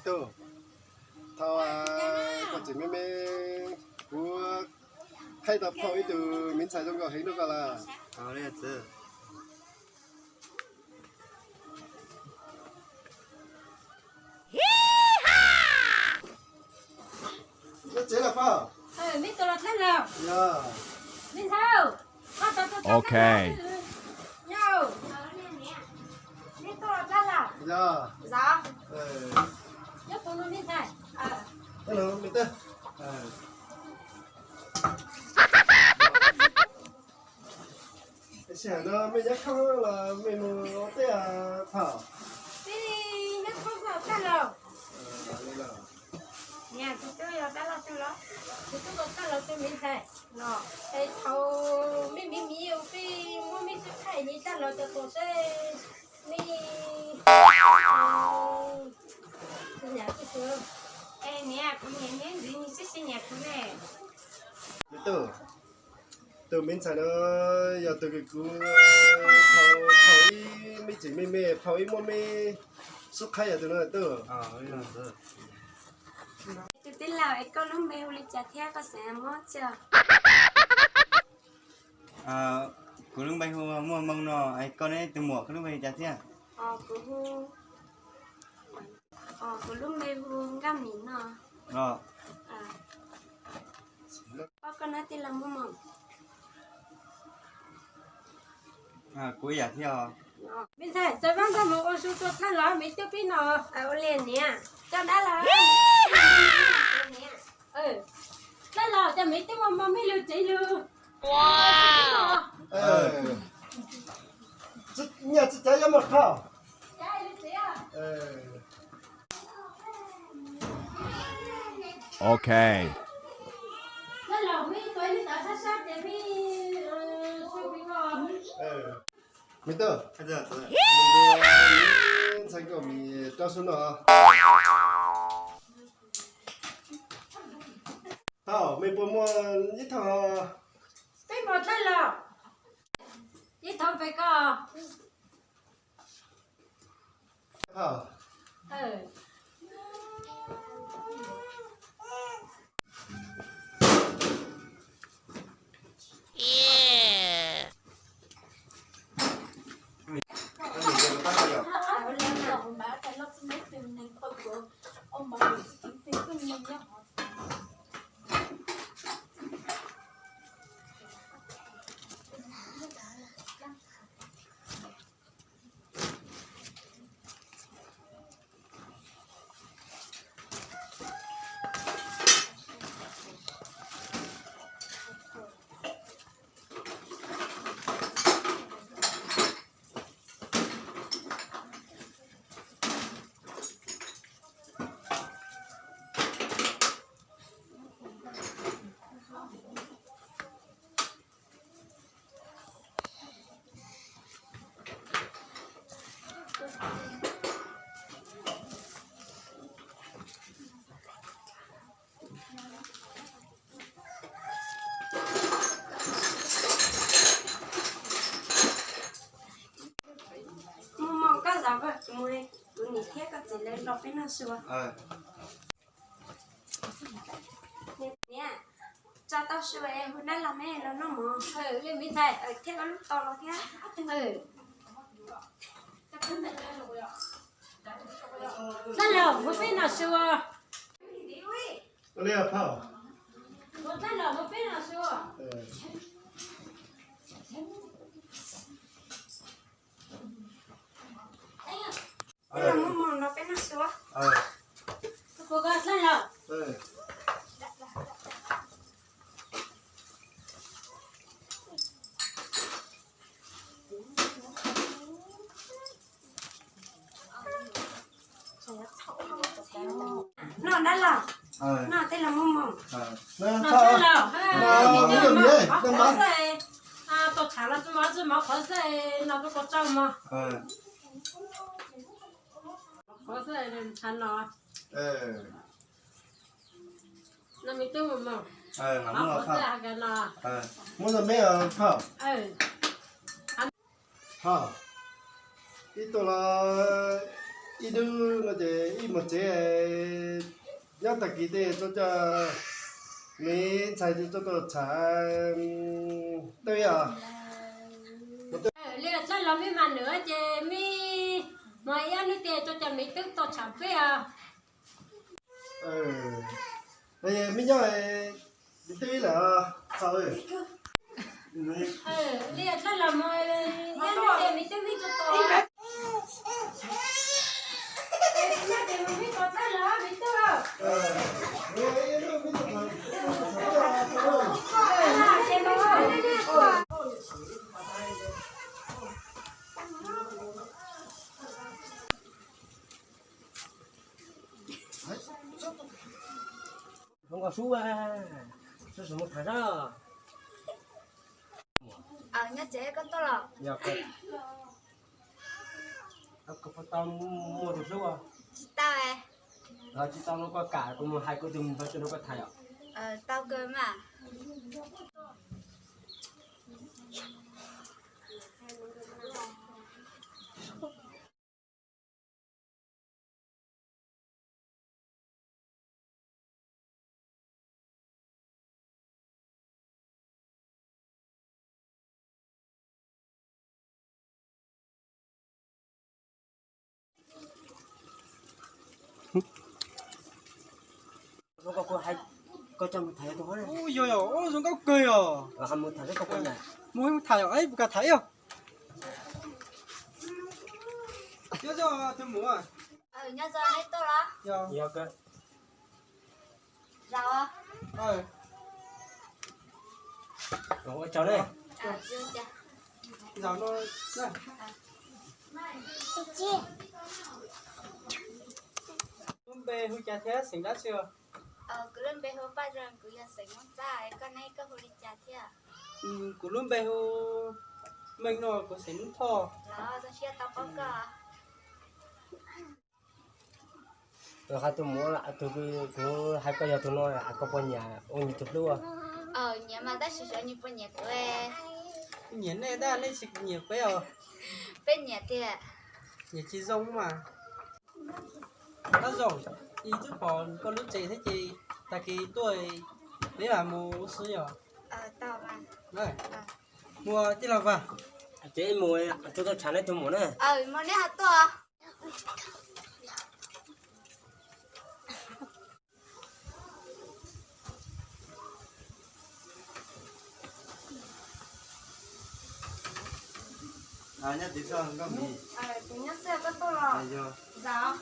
Tub, thaum koj tseem me me, kuv thaij tau phauj ib tug me ntxhais zoo nkauj heev rau koj lawm. Nyob tsev lawm phauj? Me tus los dab laug? Yog. Me ntxhais, koj tau tus dab laug? Yog. Me tus los dab laug? Yog. Zov. Nyob puas no me ntxhais? Hello, me tub. Sij hawm no mej nyob khoob los mej mus ua teb phauj? Peb nyob khoob tag los. Niam, kuv twb yog dab laug tug los, kuv twb ua dab laug tug me ntxhais los, es thaum mej miv miv peb muab mej tub thaij li dab laug cov tus seb mej nyiam tsis tug. Es niam, kuv nyiam neb ntxiv, neb twb tsis nyiam kuv ne. Me tub, tus me ntxhais no yog tus kws kuv thaum ib mej tseem me me, thaum ib muab mej xub qhaib yog tus no tub. Tus tij laug, es koj lub npe hu li cas thiab koj xeem Hmoob tsi? Kuv lub npe hu Muaj Hmoo no, es koj ne tus muam, koj lub npe li cas thiab? Kuv hu, kuv lub npe hu Nkaj Mim no. Koj, koj nab tij laug Muaj Hmoo? Kuv ib yam thiab. Me ntxhais, txawm Vaj Nkaj Hmoo ua su tua dab laug me tub peb no. Ua li niam, coj dab laug. Dab laug, cov me tub ua mov mej lug tsev lug. Nyiaj tsis cav yuav mus qhov. Ok. Me tub, ntxhais koj mis rau sub no. Thaum mej puas muaj ib thaum? Peb muaj dab laug ib thaum pem koj. Mus mog, koj zov kuv, kuv niam thiab koj txiv lawv los peb noj su. Niam, tso tau su es hu dab laug mej los noj mov. Li me ntxhais, thiab koj lub tos los thiab. Dab laug, hu peb noj su. Dab laug, hu peb noj su. Peb los muaj mov los peb noj su. Kuv koj dab laug. Noj dab laug, noj tej los muaj mov. Noj dab laug, mov qhuav xwb, tus tshav los tsis mov, tsis mov qhuav xwb, no kuv koj tso mov. Qhuav xwb, tshav no. No me tub, mov qhuav xwb, no. Muab rau me phauj. Ho, ib tug los Ib hnub no ces ib mus tsev, nyob tag kis tej tso cov me ntxhais tso tau tsham twb os. Li dlab los me mas nws ces me mos ib hnub tej tso cov me twb tau tsham peb os. Me nyob me twb ib lawm. Li dlab los mos ib hnub tej me twb me tso tau. Hluas nkauj Sub, Sub mus tham zab. Nyob tsev koj tuaj los? Yog, koj puas tau muaj tus hlub? Tsis tau. Tsis tau no koj kam kuv mus hais kuv tus npawg rau koj tham os. Tau kawg mas. Ua zoo nkauj kawg os. Mus tham, ib puas kam tham ib os. Nyob zoo tus muam. Nyob zoo, neb tuaj los? Yog. Ua tsaug ne. Zaum no, lub npe hu cas thiab xeem dab tsi os? Kuv lub npe hu Paj Zoo, kuv yog xeem Hmoob Txaj, koj ne, koj hu li cas thiab? Kuv lub npe hu Meej no, kuv xeem Hmoob Thoj. Los zoo siab tau paub koj. Tus hais tus muam, tus kuv hais koj yog tus no, koj puas nyiam ua nws tus hlub? Nyiam mas tab sis xyov nws puas nyiam kuv. Nyiam nej tab nej tsis nyiam peb os. Peb nyiam tiag. Nyiam tsis zoo mas. Tab zoo, ib twb pom koj lub tsev thiab ces tag kis tuaj peb mam mus ua si os. Mus tij laug Vaj. Ces mus, tus tau tsham nej tus muam na. Mus neb ho tuaj. Nyob tsis txog nkauj Mim. Kuv nyob xwb, koj tuaj los? Zaum.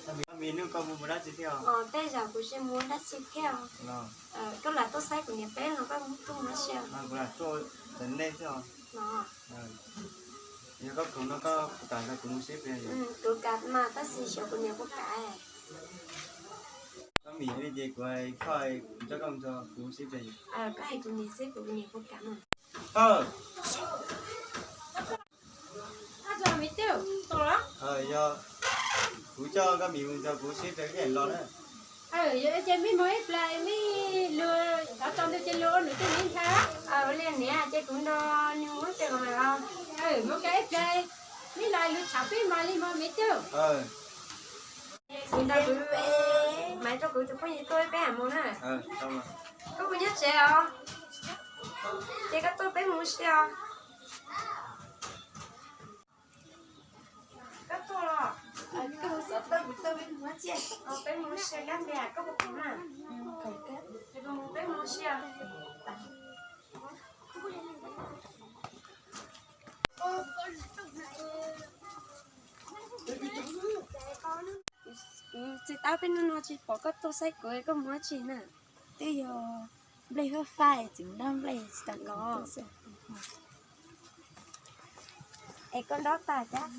Nkauj Mim, hnub koj mus mus dab tsi thiab? Tej zaum kuv tsis mus dab tsi thiab. Koj lam tuaj saib kuv niam peb los koj tuaj mus dab tsi? Kuv lam tuaj tsev nej xwb os. Yog koj khoom no koj puas kam nrog kuv mus seb pliag? Kuv kam mas tab sis xyov kuv niam puas kam. Nkauj Mim, li ces kuv hais koj, kuv coj koj mus nrog kuv seb pliag. Koj hais kuv niam seb kuv niam puas kam mas. Yog kuv coj Nkauj Mim mus nrog kuv seb pliag koj los na. Ces mej mus ib plag, mej lug tov tsaus ntuj ces lug ua nws tej me ntxhais. Ua li niam, ces kuv nrog nws mus ib plag mas los. Mus kawg ib plag, mej los lug tsham peb mas li mas me tub. Kuv nrog kuv, Maiv rau kuv tus phooj ywg tuaj peb mam mus na. Koj puas nyob tsev os? Ces koj tuaj peb mus ua si os. Koj tuaj los? Koj mus xov tooj kuv tuaj peb mus ua si. Peb mus ua si kab ntiag, koj puas khoom na? Peb mus ua si os. Kuv txiv tau peb hnub no tsis pom koj tuaj saib kuv, koj mus dab tsi na? Twb yog nplej fab fab es tseem nrog nplej tsis tau los. Es koj nrog tas cab,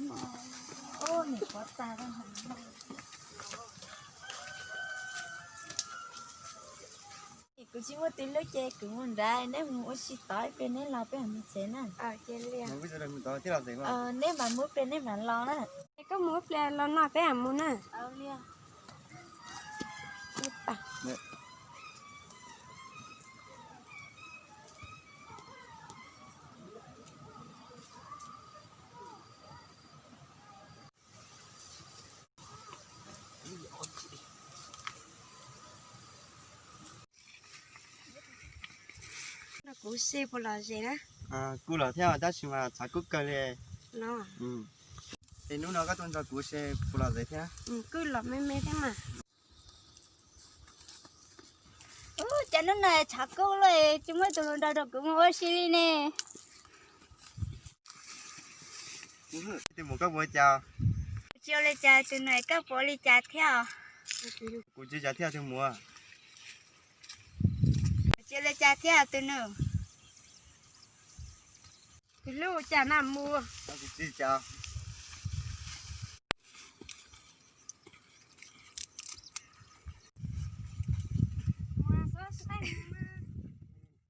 ub, niam qhuav tas. Kuv tsis muaj tus hlub ces kuv mus nrad, neb mus ua si tod ib pliag neb los peb mam mus tsev na. Neb mam mus ib pliag neb mam los na. Es koj mus ib pliag los no peb mam mus na. Kuv xij puas lom zem na? Kuj lom thiab tab sis mas tshav kub kawg li. Es hnub no koj tuaj nrog kuv xij puas lom zem thiab? Kuj lom me me thiab mas. Ub, cas hnub no tshav kub luaj, tsis muaj tus hluas nraug nrog kuv mus ua si li ne. Tus muam, koj puas ua cas? Kuv tsis ua li cas tus nus, koj puas ua li cas thiab? Kuv tsis ua cas thiab tus muam. Kuv tsis ua li cas thiab tus nus. Tus hlub, cas mam mus? Kuv tsis ua cas.